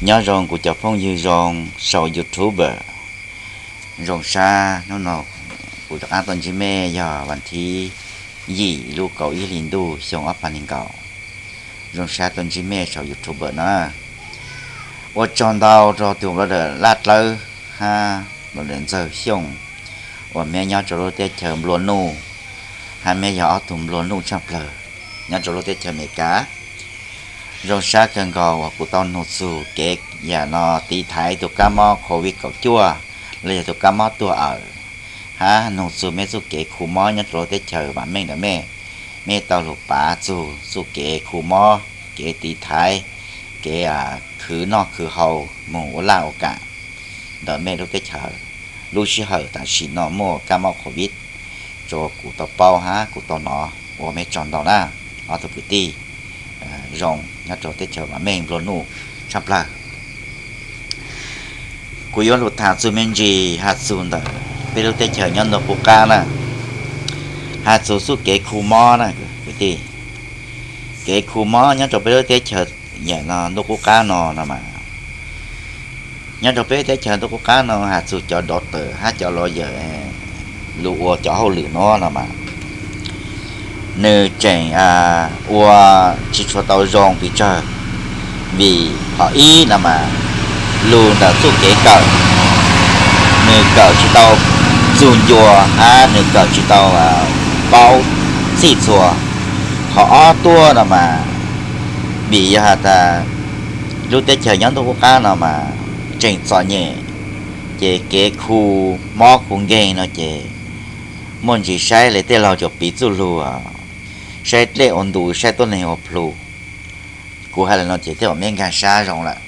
Nyob zoo kuv cov phooj ywg zoo saum YouTube. Zoo sab hnub no kuv rov qab tau ntsib mej yog vas thiv yim lub kaum ib hlis ntuj xyoo ob phav nees nkaum. Zoo sab tau ntsib mej saum YouTube na. Ua tsaug ntau rau tus nplooj dawm Laj Dlawb hab nplooj dawm Ntxawg Xyooj uas mej nyob rau lub teb chaws nplua nuj, hab mej yog ob tug nplua nuj tshaj plawg nyob rau lub teb chaws Amelikas. Zoo sab kawg nkaus uas kuv tau nug txug kev yam no tiv thaiv tus kab mob COVID kaum cuaj los yog tus kab mob tuag awm, hab nug txug mej txuj kev khu mob nyob rau lub teb chaws vam meej ntawm mej. Mej tau lug pav txug txuj kev khu mob, kev tiv thaiv, kev khwv noj khwv haus moog ua laj ua kam ntawm mej lub teb chaws lub sij hawm tam sim no muaj kab mob COVID, rua kuv tau paub hab kuv tau nov. Ua mej tsaug ntau na, ob tug kwv tij zoo nyob rau teb chaws vam meej nplua nuj tshaj plawg. Kuv yuav lug tham txug me ntsis has txug ntawm peb lub teb chaws nyob ntuj qub qab na, has txug txuj kev khu mob na kwv tij. Kev khu mob nyob rau peb lub teb chaws yam no ntuj qub qab no no mas, nyob rau peb teb chaws ntuj qub qab no has txug cov doctor hab cov lawyer lug ua cov hauj lwm nuav no mas, nws tseem ua tsis tshua tau zoo pes tsawg, vim qhov ib no mas lug ntawm txuj kev kawm, nws kawm tsis tau txug ncua hab nws kawm tsis tau paub txhij txhua. Qhov ob tuaj no mas, vim yog has tas lub teb chaws nyob ntuj qub qab no mas tseem txom nyem, ces kev khu mob khu nkeeg no ces muaj ntsis saib le tej laug tsuas piv txuj lug, saib dlej ua ntu, saib tuab neeg ua plhu. Kuv has le no ces tej zaum mej nkaag sab zoo lawm.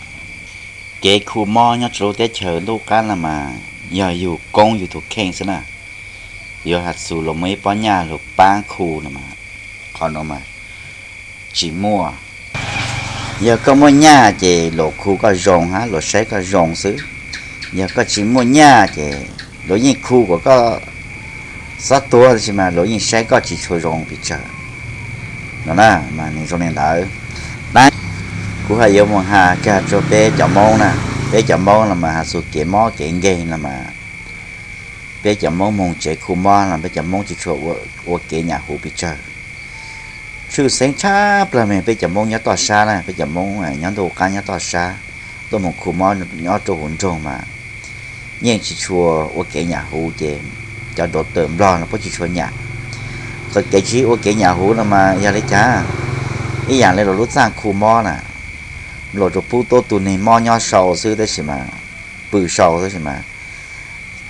Kev khu mob nyob rau lub teb chaws ntuj qub qab no mas yog yug koob yug tug kheej xwb na. Yuav has txug luas muaj ib pob nyaj lug paab khu no mas, qhov no mas tsis muaj. Yog koj muaj nyaj ces luas khu koj zoo hab luas saib koj zoo xwb. Yog koj tsis muaj nyaj ces luas yeej khu kom koj xob tuag tab sis mas luas yeej saib koj tsis tshua zoo pes tsawg no na. Mas nws zoo le ntawd. Tab kuv haj yuav mus has kag rau peb cov Moob na. Peb cov Moob no mas has txug kev mob kev nkeeg no mas, peb cov Moob moog tsev khu mob no peb cov Moob tsis tshua ua kev nyam huv pes tsawg. Tshwj xeeb tshab plawg mas peb cov Moob nyob toj sab na, peb cov Moob nyob ntuj qub qab nyob toj sab, tuaj moog khu mob nyob rau huv nroog mas yeej tsis tshua ua kev nyam huv ces cov doctor Nplog no puab tsis tshua nyam. Qhov kev tsis ua kev nyam huv no mas yog le caag? Ib yaam le luas lub txaaj khu mob na, luas tsuas pub tuab tug neeg mob nyob sau xwb tab sis mas, pw sau tab sis mas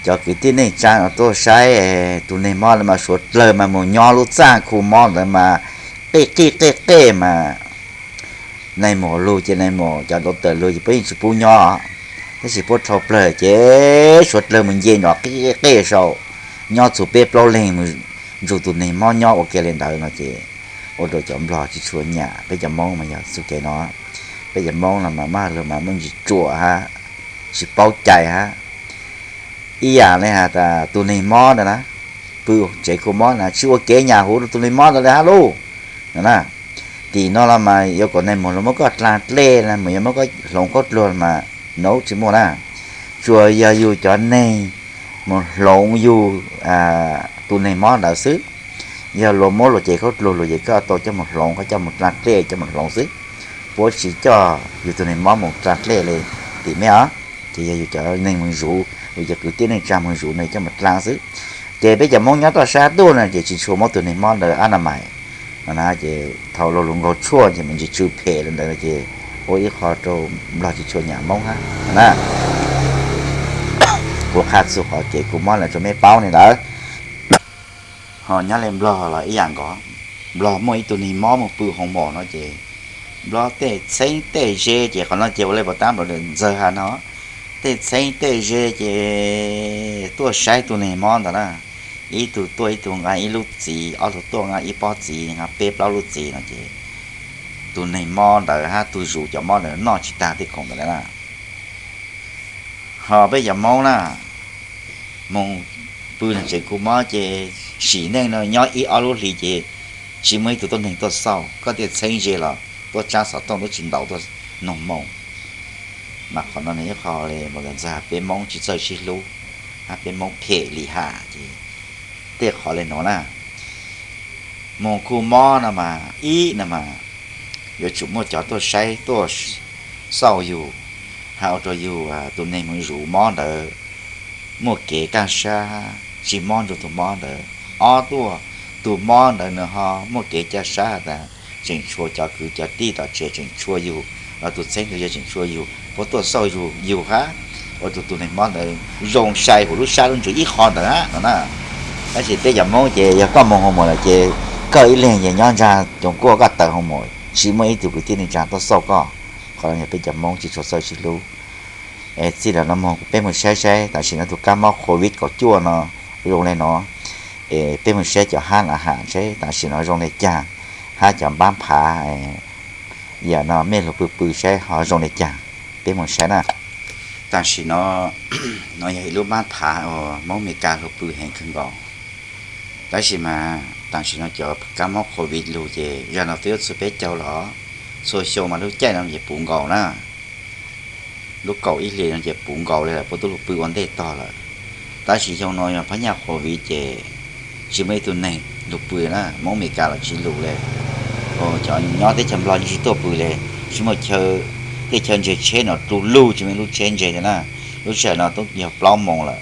cov kwv tij neej tsaa tuaj saib tug neeg mob ntawd mas suav dlawg mas mus nyob lub txaaj khu mob ntawd mas qej qej qej qej mas neeg mus lug ces neeg mus, cov doctor lug ces puab yeej tsis pub nyob, tab sis puab dhau plawg ces suav dlawg mus nce nrov qej qej qej sau, nyob txug peb plaub leeg mus nrug tug neeg mob nyob ua ke le ntawd no ces ua rau cov Nplog tsis tshua nyam peb cov Moob mas yog txuj kev no. Peb cov Moob no mas maj lug mas muaj ntsis ruam hab, tsis paub cai hab. Ib yaam le has tas tug neeg mob ntawd na, pw tsev khu mob na tsis ua kev nyam huv rau tug neeg mob ntawd le hab lauj no na. Tim no los mas yuav kom neeg mus muab koj dlaa dlej, mus yuav muab koj hloov khaub dluag mas nuv tsis muaj na. Tsuas yog yug cov neeg mus hloov yug tug neeg mob ntawd xwb. Yog luas muab luas cev khaub dluag luas ces koj tau coj mus hloov, koj coj mus dlaa dlej coj mus hloov xwb. Puab tsis coj yug tug neeg mob mus dlaa dlej le tim mej os. Ces yog yug cov neeg moog zuv, yug cov kwv tij neej tsaa moog zuv no coj mus dlaa xwb. Ces peb cov Moob nyob toj sab tuaj no ces tsis tshua muab tug neeg mob ntawd ab na mais no na. Ces thaum luas lug nkaug tshuaj ces me ntsis tsw phem le ntawd ces ua ib qho rau Nplog tsis tshua nyam Moob hab na. Kuv qha txug qhov kev khu mob ntawd rau mej paub le ntawd. Ho nyob le Nplog los ib yaam nkaus, Nplog muaj ib tug neeg mob moog pw hoo mom no ces Nplog tej txheeb tej ze ces qhov no ces ua le pas tab nplov ntxawg has no, tej txheeb tej ze ces tuaj saib tug neeg mob ntawd na. Ib tug tuaj ib tug nqa ib lub txiv, ob tug tuaj nqa ib pob txiv, nqa peb plaub lub txiv no ces tus neeg mob ntawd hab tug zuv cov mob ntawd noj tsis tag tej khoom ntawd na. Ho peb cov Moob na, moog pw tsev khu mob ces sim neej no nyob ib ob lub hlis ces tsis muaj ib tug tuab neeg tuaj xauj, koj tej txheeb ze los tuaj tsaab xov tooj tuaj tsis ntaus tuaj noog moo. Mas qhov no nws ib qho li mas ntxawg peb Hmoob tsis txawj sib hlub, hab peb Hmoob phem lim ham ces tej qhov li no na. Moog khu mob no mas ib no mas yuav tsum muaj cov tuaj saib tuaj xauj yug, hab ua rua yug tus neeg moog zuv mob ntawd muaj kev kaaj sab, tsis mob nrug tug mob ntawd. Ob tuaj, tug mob ntawd nws ho muaj kev kaaj sab has tas tseem tshuav cov kwv cov tij tom tsev tseem tshuav yug, los tug txheeb tug ze tseem tshuav yug, puab tuaj xauj yug, yug hab ua tug tug neeg mob ntawd zoo sai huv lub sab lub ntsws ib qho ntawd hab no na. Tab sis peb cov Hmoob ces yog koj moog hu mus lawm ces koj ib leeg ces nyob ntsag coos kuaj koj tawm hu mus, tsis muaj ib tug kwv tij neej tsaa tuaj xauj koj. Qhov no yog peb cov Hmoob tsis tshua txawj sib hlub. Txij ntawm no moog peb moog saib saib tam sim no tug kab mob covid kaum cuaj no zoo le no, es peb moog saib cov hab a has saib tam sim no zoo le caag, hab cov npab phav yam no mej lug pw pw saib ho zoo le caag. Peb moog saib na. Tam sim no, no yog ib lub npab phav uas Hmoob Amelikas lug pw heev kawg nkaus. Tab sis mas tam sim no cov kab mob covid lug ces zag no twb yuav txug peb caug los, txhua xyoo mas lub caij no ces puv nkaus na. Lub kaum ib hlis no ces puv nkaus li lawm, puab tub lug pw ua ntej tog lawm. Tab sis xyoo no yog phab nyaj covid ces tsis muaj ib tug neeg lug pw na, Hmoob Amelikas los tsis lug li. Cov nyob teb chaws Nplog tsis tuaj pw li, tsis muaj chaw, teb chaws ntseg tsheb no du lug tsis muaj ib lub tsheb ntseg li na. Lub sij hawm no tub yog plaub moos lawm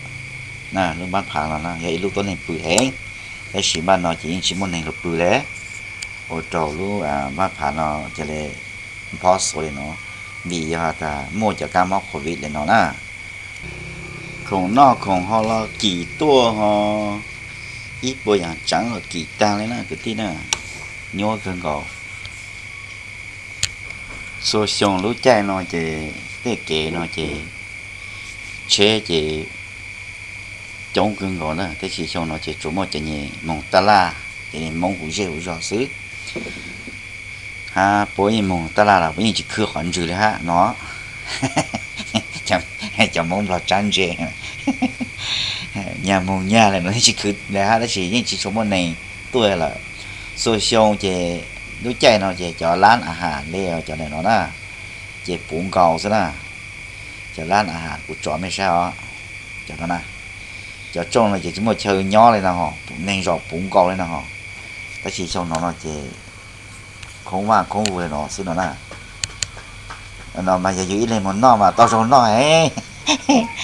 na, lub npab phav no na yog ib lub tuab neeg pw heev, tab sis npaj no ces yeej tsis muaj neeg lug pw li. Ua rau lub npab phav no ca le nphob xuav li no, vim yog has tas muaj cov kab mob covid li no na. Khoom noj khoom haus los kim tuaj ho, ib puas yaam tsev los kim taag li na kwv tij na, nyuaj kawg nkaus. Txhua xyoo lub caij no ces tej kev no ces tsheb ces coob kawg nkaus na, tab sis xyoo no ces tsuas muaj cov nyuag moog taj laj, cov nyuag Hmoob huv zej huv zog xwb. Hab puab yeej moog taj laj los puab yeej tsis khwb qhov ntsws li hab no. Cov Hmoob Nplog tsab ntse, nyag moog nyag li no tsis khwb li hab, tab sis yeej tsis tshua muaj neeg tuaj lawm. Txhua xyoo ces lub caij no ces cov lab a has le cov no na, ces puv nkaus xwb na. Cov lab a has kuv tso mej saib os, cov no na, cov tsooj no ces tsis muaj chaw nyob li no ho, neeg zom puv nkaus li no ho. Tab sis xyoo no no ces khoob vaj khoob vug li no xwb no na. No mas yog yug ib leeg moog noj mas tau zoo noj,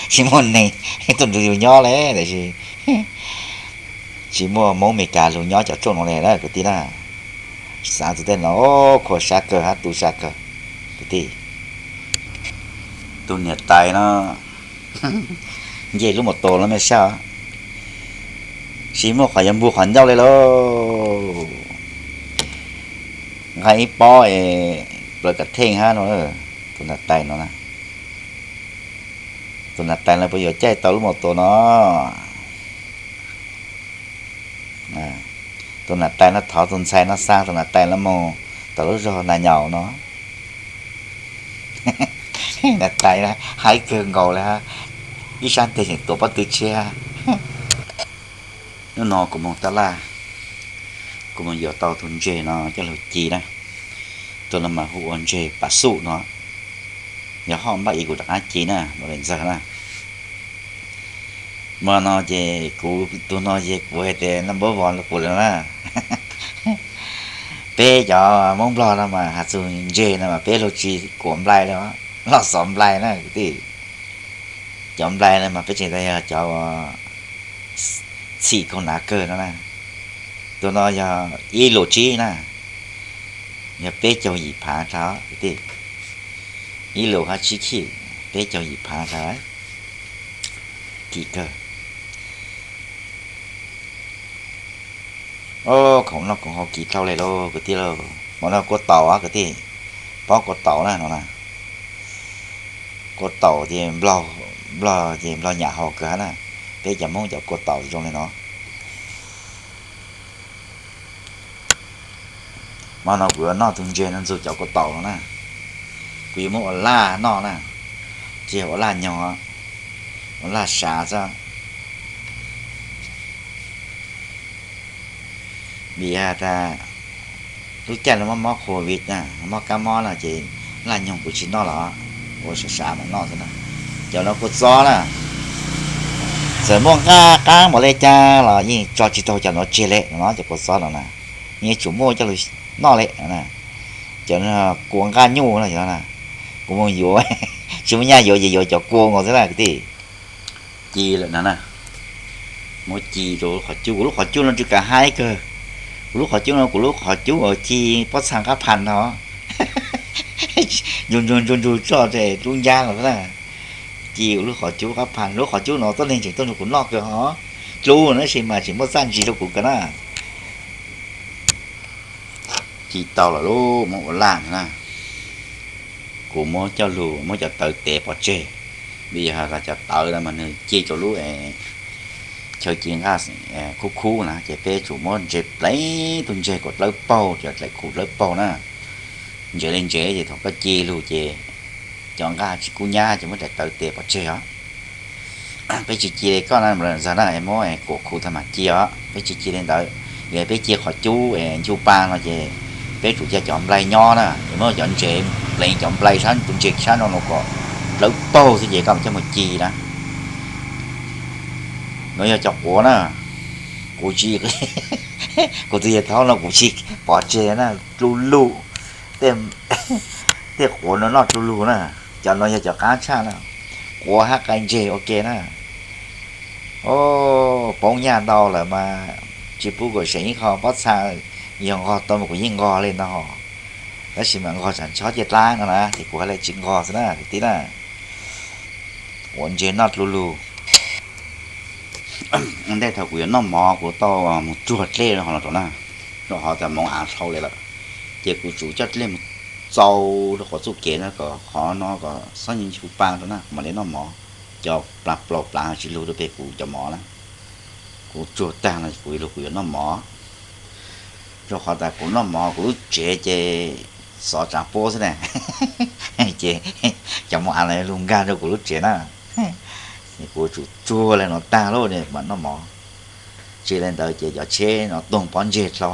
tsis muaj neeg tuaj nrug yug nyob li, tab sis tsis muaj Hmoob Amelikas lug nyob cov tsooj no li na kwv tij na. Xaav txug tej no, khuam sab kawg hab tu sab kawg kwv tij. Tus niam tais no nce lub mos tos los mej saib, tsis muaj qhov yuav npug qhov ncauj li lauj. Nqaij ib pob es plaws kav theej hab no. Tus niam tais no, tus niam tais no puas yuav caij tau lub mos tos no? Tus niam tais no thov tus ntxhais no xa tus niam tais no moog tom lub zog nas nyaum no. Niam tais no haib kawg nkaus li hab, ib sab nteg tseem tuav pob tw tshiab. Hnub no kuv moog taj laj, kuv moog yuav tau tug ntseg no coj lug ci na. Tug no mas hu ua ntseg pav xuj no. Yog hoj npaj i kuv rov qab ci na, mam li ntxawg na. Mo no ces kuv tug no ces kuv hais tias noj npab vog kuv lawm na. Peb cov Moob Nplog no mas has txug ntseg no mas peb lug tsi kuam nplai li, loj xov nplai na kwv tij. Cov nplai no mas peb tseem tas yog cov txhim khaus hnav kawg no na. Tug no yog ib lus tsib na, yog peb caug yim phav tag kwv tij. Ib lus hab tsib khij, peb caug yim phav tag, kim kawg. Ob, khoom noj khoom haus kim dhau li lauj kwv tij lauj. Hmo no kua taum kwv tij, pob kua taum na no na. Kua taum ces Nplog, Nplog ces Nplog nyam haus kawg hab na. Peb cov Hmoob cov kua taum zoo li no. Hmo no kuv yuav noj tug ntseg no ntxug cov kua taum no na. Kuv yuav muab ua laj noj na, tsis yog ua laj nyoog, ua laj sav xwb. Vim has tas lub caij no mob mob covid na, mob kab mob no ces laj nyoog kuv tsis noj los. Ua sav sav mas noj xwb na. Cov no kua txob na, txawm muaj nqaj qab npaum li cas los yeej tso tsis tau cov no tseg li no, cov kua txob no na, yeej tsum muaj coj lug noj li. Cov kua nqaj nyuj no, kuv mus yuav, tsis muaj nyaj yuav ces yuav cov kua nkaus xwb na kwv tij. Ci lawm no na, muab ci rau qhov cub, kuv lub qhov cub no tsis kam haib kawg. Kuv lub qhov cub no kuv lub qhov cub uas ci pob txha qab pha no, ntsug ntsug ntsug ntsug tso rau lub ncab no na. Ci kuv lub qhov cub qab pha, lub qhov cub no tuab neeg tseem tuaj nrog kuv noj kawg hos. Dlub tab sis mas tseem muaj txaj ntsis rau kuv kawg na. Ci tau lawm lub, muab ua laj na. Kuv muab coj lug muab cov tawv tes pov tseg, vim yog cov tawv no mas nws ci rau lub chaw ci nqaj khub khub na, ces peb tsum muab ntses pleev tus ntses kom dlawb paug, cov dlaim khuv dlawb paug na. Ntses li ntses ces thaum koj ci lug ces cov nqaj tsis kub nyab ces muab daim tawv tes pov tseg os. Peb tsis ci li koj na, ntxawg na, muab kuam khuv tag mam ci os, peb tsis ci li ntawd. Yog peb ci qhov cub nchu pa no ces peb tsum cia cov nplai nyob na, es muab cov ntses pleev cov nplai sab tus ntses sab no no kom dlawb paug xwb ces koj mam coj mus ci na. No yog cov quav na, kuv tsis, kuv tus yawg thaub no kuv tsis pov tseg na, dlu lug, tej quav no noj dlu lug na, cov no yog cov qab tshaj na, quav hab qai ntseg ua ke na. Poob nyaj ntau lawm mas tsis pub kom seem ib qho pob txha, yog nqos tau mas kuv yeej nqos li ntag, tab sis mas nqos tsam ntshob ciaj dlab no na ces kuv haj li tsis nqos xwb na kwv tij na. Quav ntseg noj dlu lug. Ua ntej thaum kuv yuav noj mov kuv tau mus tsuag dlej rau hov no rau na, rau qhov tas moov av dhau li lawm, ces kuv tsum coj dlej mus txaus rau qhov txuj kev na kom qhov no kom xob nchu pa rau na kuv mam li noj mov. Cov plav plaus plav tsis lug rau pem kuv cov mov na. Kuv tsuag tag no kuv lug kuv yuav noj mov, rau qhov tas kuv noj mov kuv lub tsev ces xov tsav puab xwb na, ces cov moov av no lug nkag rau kuv lub tsev na. Kuv tsum tsuag li no tag lawm mam noj mov, tsis li ntawd ces cov tsheb no tuag pob ntseg dlhau,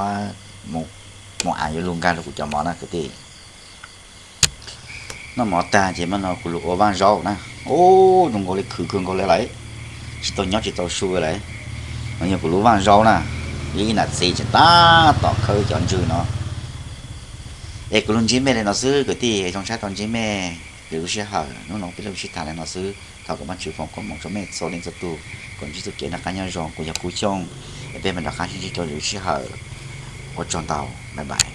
moov av yuav lug nkag rau kuv cov mov na kwv tij. Noj mov tag ces mam no kuv lug ua vaaj zaub na. Ub, zoo nkaus li khwv kawg nkaus li lawm, tsis tau nyob tsis tau su lawm. No yog kuv lub vaaj zaub na, ib nam txiv tseem tab tom khawb cov ntswg no. Es kuv lug ntsib mej li no xwb kwv tij, zoo sab tau ntsib mej, peb lub sij hawm hnub no peb lug sib tham li no xwb. Thov kom Vaajtswv foom koob hmoov rau mej txhua leej txhua tug, kom ntsib txuj kev noj qab nyob zoo. Kuv yog Kub Xyooj, es peb mam rov qab sib ntsib rau lwm sij hawm. Ua tsaug ntau, bye bye.